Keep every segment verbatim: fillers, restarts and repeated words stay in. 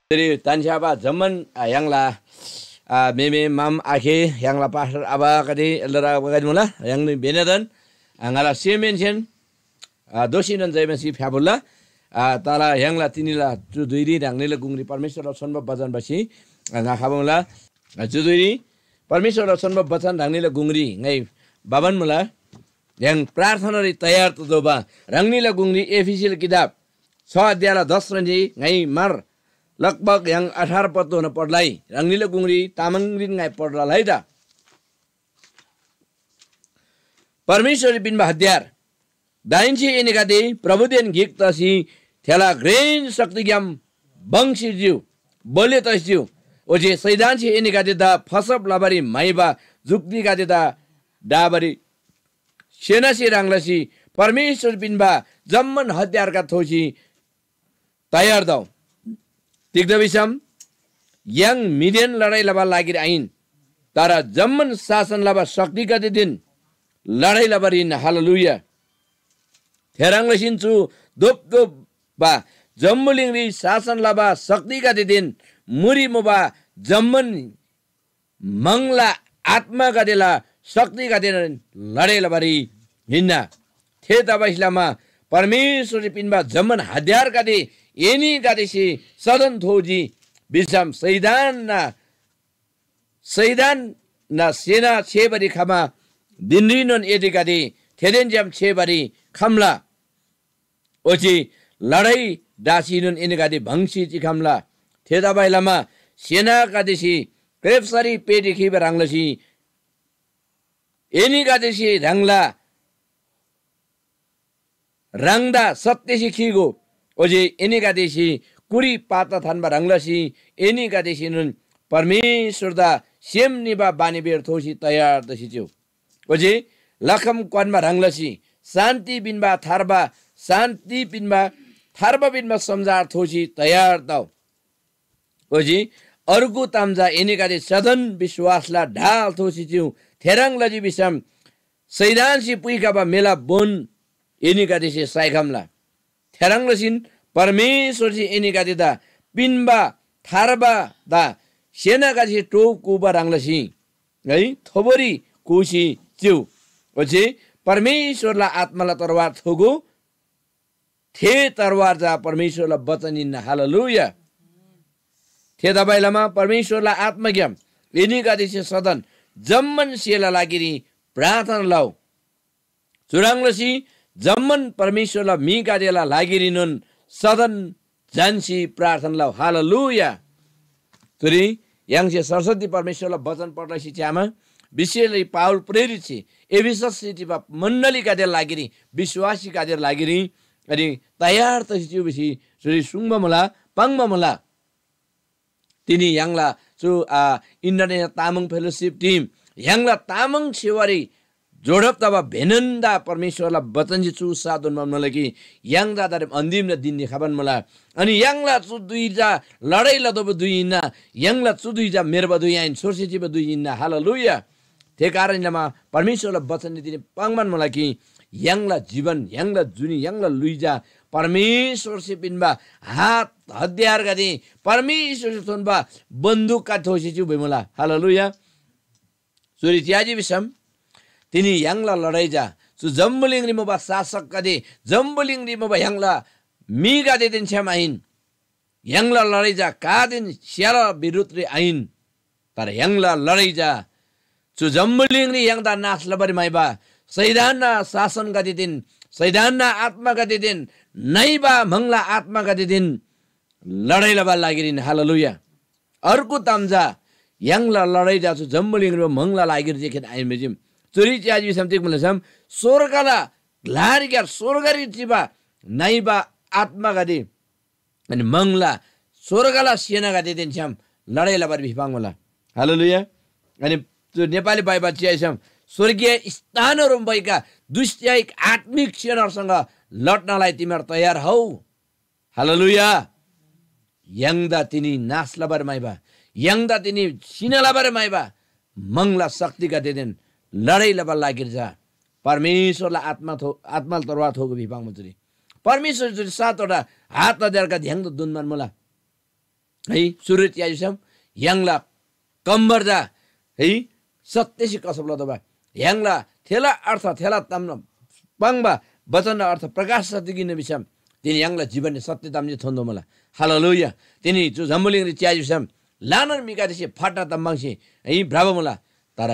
फेरि तान्‍स्‍याबा जम्‍मान, आ, य्‍हाङला, आ, मेमे माम आखे, य्‍हाङला पास्‍टर आबागदे, एल्‍डर आबागदे मुला, य्‍हाङनी बेनादन, आ, ङाला सेमहेन्‍सेन, आ, दोःसीनोन जयमसी फ्‍याफुल्‍ला। आ, तर य्‍हाङला तिनीला चु धुइरी ह्राङनीला गुङरी परमेश्‍वरला छोन्‍बो बचन भसी, आ, ङा खबा मुला। आ, चु धुइरी परमेश्‍वरला छोन्‍बो बचन ह्राङनीला गुङरी ङाइ भबान मुला। य्‍हाङ प्रार्थनारी तयार ततोःबा ह्राङनीला गुङरी एफिसीला किताब छ अध्यायला दसरन्‍जी ङाइ मार लगभग य्‍हाङ अठार पत्तोन पढ्‍लाई। ह्राङनीला गुङरी तामाङरीन ङाइ पढ्‍ला है त। परमेश्‍वरसे पिन्‍बा हतियार। दाहेन्‍से एनीगदे प्रभुदेन गिक तसी थेला घ्रेन शक्तिग्‍याम भङ्‍सी चिउ, बलियो तसी चिउ। ओच्‍छे शैतानसे एनीगदेदा फसब लबारी म्‍हाइबा जुक्तिगदेदा ढाबारी सेनासे ह्रङ् लसी परमेश्‍वर पिन्‍बा जम्‍मान हतियारगदे थोसी तयार तउ। तिग्‍दा भिसम य्‍हाङ म्‍हिदेन लडाइ लबा लागिरी आहिन, तर जम्‍मान शासन लबा शक्तिगदेदेन लडाइ लबारी हिन्‍ना। हालेलुया। थेह्रङ् लसीन चु धोपधोपबा जम्‍बुलिङरी शासन लबा शक्तिगदेदेन मुरी मुबा जम्‍मान म्‍हङला आत्‍मागदेला शक्तिगदेदेन लडाइ लबारी हिन्‍ना। थेतबासेलमा परमेश्‍वरसे पिन्‍बा जम्‍मान हतियारगदे एनीगदेसे सदन थोजी भिसम शैतानना शैतानना सेना छेबारी खमा धिनरीनोन एनीगदे थेदेन छ्‌याम छेबारी खम्‍ला। ओच्‍छे लडाइ ढासीनोन एनीगदे भङ्‍सी चिखम्‍ला। थेतबासेलमा सेनागदेसे क्रेप्‍सरी पेटी खीबा ह्रङ् लसी एनीगदेसे ह्राङला ह्राङदा सत्‍यसे खीगो। ओच्‍छे एनीगदेसे कुरी पाता थान्‍बा ह्रङ् लसी एनीगदेसेनोन परमेश्‍वरदा सेम निबा बानीबेहोर थोसी तयार तसी चिउ। ओच्‍छे लखम क्‍वान्‍बा ह्रङ् लसी शान्‍ति पिन्‍बा थार्बा, शान्‍ति पिन्‍बा थार्बा पिन्‍बा समाचार थोसी तयार तउ। ओच्‍छे अर्गु ताम चा एनीगदे सदन विश्‍वासला ढाल थोसी चिउ। थेह्रङ् लजी भिसम शैतानसे पुइखबा मेला बोन एनीगदेसे साइखम्‍ला। थेह्रङ् लसीन परमेश्‍वरसे एनीगदेदा पिन्‍बा थार्बादा सेनागदेसे टोप कूबा ह्रङ् लसी है थोबोरी कूसी चिउ। ओच्‍छे परमेश्‍वरला आत्‍माला तरवार थोगो, थे तरवार चा परमेश्‍वरला बचन हिन्‍ना। हालेलुया। थेतबासेलमा परमेश्‍वरला आत्‍माग्‍याम एनीगदेसे सदन जम्‍मान स्‍हेला लागिरी प्रार्थना लउ। चुह्रङ् लसी जम्‍मान परमेश्‍वरला म्‍हिगदेला लागिरीनोन सदन झन्‍सी प्रार्थना लउ। हालेलुया। चुरी य्‍हाङसे सरस्वती परमेश्‍वरला बचन पढ्लसी च्‍यामा विशेषली पावल प्रेरितसे एफिससरी चिबा मण्‍डलीगदेला लागिरी, विश्‍वासीगदेला लागिरी अनि तयार तसी चिउ भिसी चुरी सुङ्बा मुला, पाङ्बा मुला। तिनी य्‍हाङला चु, आ, International Tamang Fellowship team य्‍हाङला तामाङ सेवारी जोडब तबा भेनन्‍दा परमेश्‍वरला बचनसे चु साधोन मुला कि य्‍हाङदा तारेम अन्‍तिमला दिनरी खबान मुला। अनि य्‍हाङला चु धुइ चा लडाइ लतोःबा धुइ हिन्‍ना, य्‍हाङला चु धुइ चा म्‍हेर्बा धुइ आहिन, सोरसे चिबा धुइ हिन्‍ना। हालेलुया। थे कारण लमा परमेश्‍वरला बचनरी तिनी पाङ्‌बान मुला कि य्‍हाङला जीवन, य्‍हाङला जुनी, य्‍हाङला ल्‍हुइ चा परमेश्‍वरसे पिन्‍बा हात हतियारगदे, परमेश्‍वरसे थोन्‍बा बन्दुकगदे थोसी चिउ भिमुला। हालेलुया। चुरी च्‍याजी भिसम तिनी य्‍हाङला लडाइ चा चु जम्‍बुलिङरी मुबा शासकगदे, जम्‍बुलिङरी मुबा य्‍हाङला म्‍हिगदेदेन छ्‌याम आहिन। य्‍हाङला लडाइ चा कादेन स्‍याला बिरुद्धरी आहिन, तर य्‍हाङला लडाइ चा चु जम्‍बुलिङरी य्‍हाङदा नाश लबारी म्‍हाइबा शैतानना शासनगदेदेन, शैतानना आत्‍मागदेदेन, नइबा म्‍हङला आत्‍मागदेदेन लडाइ लबाला लागिरी हिन्‍ना। हालेलुया। अर्को ताम चा य्‍हाङला लडाइ चा चु जम्‍बुलिङरी म्‍हङला लागिरी जे खेन आहिन भिजीम। चुरी च्‍याजी भिसम तिग मुला भिसम स्‍वर्गला ग्‍लारीक्‍यार स्‍वर्गरी चिबा नइबा आत्‍मागदे अनि म्‍हङला स्‍वर्गला सेनागदेदेन छ्‌याम लडाइ लबारी भिपाङ्‌मुला। हालेलुया। अनि त्यो नेपाली बाइबल च्‍याइसम स्वर्गीय स्थानहरूमा भएका दुष्‍ट आत्मिक सेनाहरूसँग लड्नलाई तिमीहरू तयार हौ। हालेलुया। य्‍हाङदा तिनी नाश लबारी म्‍हाइबा, य्‍हाङदा तिनी सिना लबारी म्‍हाइबा म्‍हङला शक्तिगदेदेन लडाइ लबाला लागिरी चा परमेश्‍वरला आत्‍मा थो आत्‍माला तरवार थोगो भिपाङ्बा चुरी परमेश्‍वर चुरी सातवटा हात तदेर्का ध्‍याङ्दो दुन्‍बान मुला। है, सुरु च्‍याजुसम य्‍हाङला कम्‍बर चा है सत्‍यसे कसब लतोःबा। य्‍हाङला थेला अर्थ थेला ताम पाङ्बा वचन अर्थ प्रकाश सत्य गिन भिसम तिनी य्‍हाङला जीवनले सत्य ताम जे थोन्‍दो मुला। हालेलुया। तिनी चु जम्‍बुलिङरी च्‍याजुसम ल्‍हानान म्‍हिगदेसे फट्टा ताम पाङ्सी है भ्रबा मुला। तर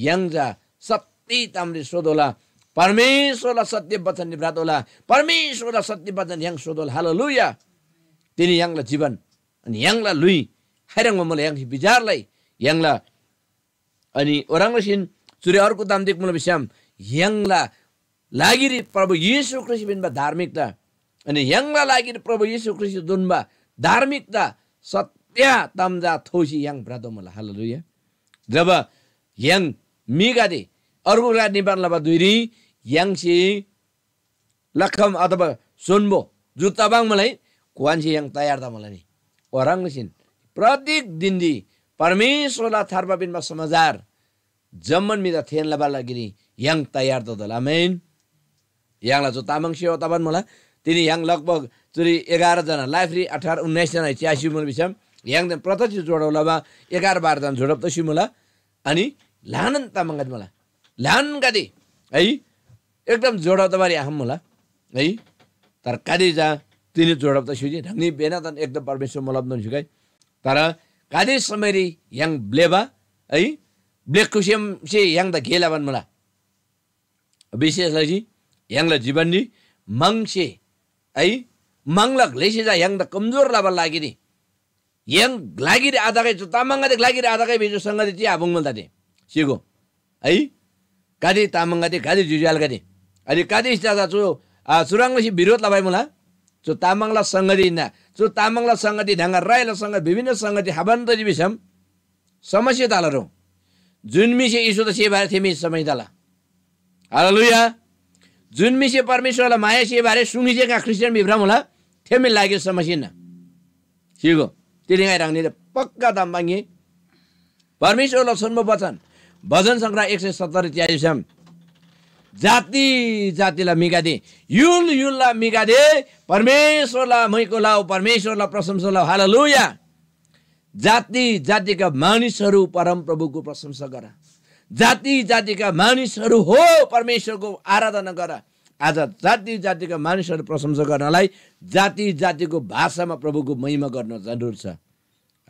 य्‍हाङ चा सत्य तामरी सोतोःला। परमेश्‍वरला सत्य वचनरी भ्रतोःला। परमेश्‍वरला सत्य वचन य्‍हाङ सोतोःला। हालेलुया। तिनी य्‍हाङला जीवन अनि य्‍हाङला ल्‍हुइ खाइह्रङ्बा मुला य्‍हाङसे विचार लइ। य्‍हाङला अनि ओह्रङ् लसीन चुरी अर्को ताम तिग मुला भिसम य्‍हाङला लागिरी प्रभु येशू ख्रीष्‍ट पिन्‍बा धार्मिकता अनि य्‍हाङला लागिरी प्रभु येशू ख्रीष्‍ट दुन्‍बा धार्मिकता सत्‍य ताम चा थोसी य्‍हाङ भ्रतोःमुला। हालेलुया। जब य्‍हाङ म्‍हिगदे अर्गु ग्‍ला निबान लबा धुइरी य्‍हाङसे लखम अथवा सोन्‍बो जुत्ता बाङ्‌मलाई क्‍वान्‍सी य्‍हाङ तयार तमुला नि। ओह्रङ् लसीन प्रत्येक दिनरी परमेश्‍वरला थार्बा पिन्‍बा समाचार जम्‍मान म्‍हिदा थेःना लबाला लागिरी य्‍हाङ तयार ततोःला। आमेन। य्‍हाङला चु तामाङ सेवा तबान मुला। तिनी य्‍हाङ लगभग चुरी एघार जना, लाइफरी अठार उन्नाइस जना च्‍यासी मुला भिसम य्‍हाङदेन प्रत्यक्ष जोडब लबा एघार बाह्र जना जोडब तसी मुला। अनि ल्‍हानान तामाङगदे मुला। ल्‍हानगदे है एकदम जोडब तबारी आखम मुला है। तर कति चा तिनी जोडब त स्‍युजी ढङ्नी बेनातन एकदम परमेश्‍वर मोलब नन स्‍युगै। तर कति समयरी य्‍हाङ ब्‍लेबा है ब्‍लेक्‍खुसेमसे य्‍हाङदा गे लबान मुला। विशेष लसी य्‍हाङला जीवनरी म्‍हङसे है म्‍हङला ग्‍लेसे चा य्‍हाङदा कमजोर लबाला लागिरी य्‍हाङ ग्‍लागिरी आतगै चु तामाङगदे ग्‍लागिरी आतगै भिजु संगति ति आपुङ्‌मुल तते सिगो है। गाते तामाङगदे गाते जुजुआलगदे अनि गाते इस्‍ता चा चु आ, चुह्रङ् लसी विरोध लबाइ मुला। चु तामाङला संगति हिन्‍ना। चु तामाङला संगति ढङ्गा राईला संगति विभिन्न संगति हाबान तजी भिसम समस्या तला रो। जुन म्‍हिसे येशूदा सेबा आरे थे म्‍हि समस्या तला। हालेलुया। जुन म्‍हिसे परमेश्‍वरला माया सेबा आरे सुङी जे ख्रीष्‍टियान भिब्रा मुला थे म्‍हि लागिर समस्या हिन्‍ना। सिगो तिनी ङाइ ह्राङनीले पक्का ताम पाङ्गे। परमेश्‍वरला छोन्‍बो वचन भजन संग्रह एक सय सत्तर इत्यादिसम जाति जातिला म्‍हिगदे य्‍हुल य्‍हुलला म्‍हिगदे परमेश्‍वरला मैको लाउ परमेश्‍वरला प्रशंसा लाउ। हालेलुया। जाति जातिका मानिसहरू परमप्रभुको प्रशंसा गर। जाति जातिका मानिसहरू हो परमेश्वरको आराधना गर। आज जाति जातिका मानिसहरू प्रशंसा गर्नलाई जाति जातिको भाषामा प्रभुको महिमा गर्न जरुर छ।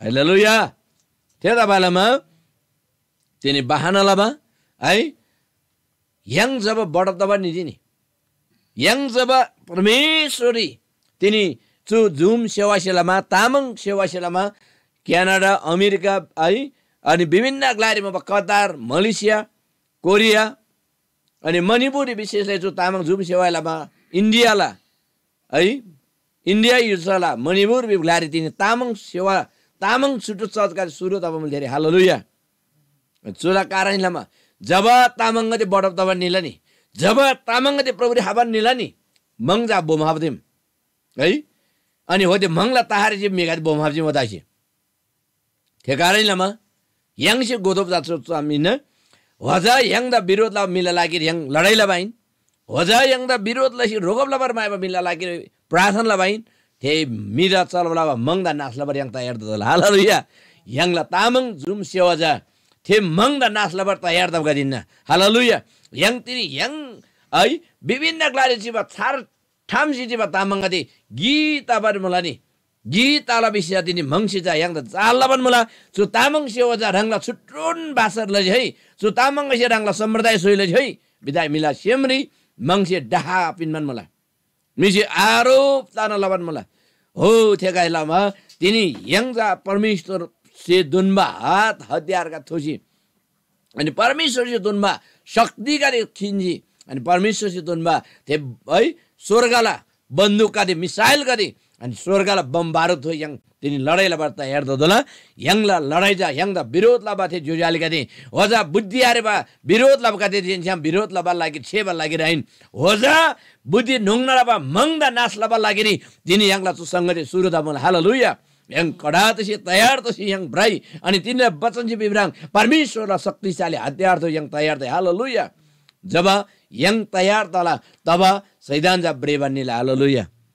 हालेलुया। थेतबालामा तिनी बहाना लबा है य्‍हाङ जब बढब तबा निजी नि य्‍हाङ जब परमेश्वररी तिनी चु जुम सेवासे लमा तामाङ सेवासे लमा क्यानाडा अमेरिका है अनि विभिन्न ग्‍लारी मुबा कतार मलेसिया कोरिया अनि मणिपुररी विशेषले चु तामाङ जुम सेवा लमा इन्डियाला है इन्डिया युसला मणिपुर ग्‍लारी तिनी तामाङ सेवा तामाङ छुट्टु चर्चकारी सुरु तबा मुल धेरै हालेलुया। चुला कारण लमा जब तामाङगदे बढब तबा निला नि जब तामाङगदे प्रभुरी हाबान निला नि मङ जा बोम हाबदिम है। अनि होते मङला तहारी जे मेगादे बोम हाबजिम वतासी थे कारण लमा य्‍हाङसे गोदोप जात मिन होजा य्‍हाङदा विरोध लबा मिला लागिर य्‍हाङ लडाइ लबाइन होजा य्‍हाङदा विरोध लसी रोगब लबार मायबा मिला लागिर प्रार्थना लबाइन थे मिदा चलब लबा मङदा नाश लबार य्‍हाङ तयार तला। हालेलुया। य्‍हाङला तामाङ जुम सेवा जा थे मङदा नाश लबार तयार तबगदिन्‍ना। हालेलुया। य्‍हाङ तिनी य्‍हाङ है विभिन्न ग्‍लारी चिबा छार ठामसी चिबा तामाङगदे गी तबार मुला नि गी ताला भिसिया तिनी मङसे चा य्‍हाङदा जाल लबान मुला। चु तामाङ सेवा चा ह्राङला छुट्टुन बासर लजी है। चु तामाङसे ह्राङला सम्प्रदाय सोइ लजी है। विधाय मिला सेमरी मङसे डाहा पिन्‍बान मुला। म्‍हिसे आरोप तना लबान मुला। हो थेगाइ लमा तिनी य्‍हाङ चा परमेश्‍वरसे दुन्‍बा हात हतियारका थोसी अनि परमेश्‍वरसे दुन्‍बा शक्तिगदे खिन्‍जी। अनि परमेश्‍वरसे दुन्‍बा थे है स्‍वर्गला बन्दुकगदे मिसाइलगदे अनि स्‍वर्गला बम बारुद थो य्‍हाङ तिनी लडाइ लबार तयार ततोःला। य्‍हाङला लडाइ चा य्‍हाङदा विरोध लबा थे ज्‍योज्‍यो आलेगदे होजा बुद्धि आरेबा विरोध लबागदे छ्‌याम विरोध लबार लागि छेबा लागिर आहिन। होजा बुद्धि न्‍होङ्ना लबा मङदा नाश लबार लागिरी तिनी य्‍हाङला चु संगति सुरु तमुला। हालेलुया। य्‍हाङ कडा तसी तयार तसी य्‍हाङ भ्रइ अनि तिनीला वचनसे बिब्राङ परमेश्‍वरला शक्तिशाली हतियार थो य्‍हाङ तयार तइ। हालेलुया। जब य्‍हाङ तयार तला, तब शैतान चा भ्रेबा निला। हालेलुया।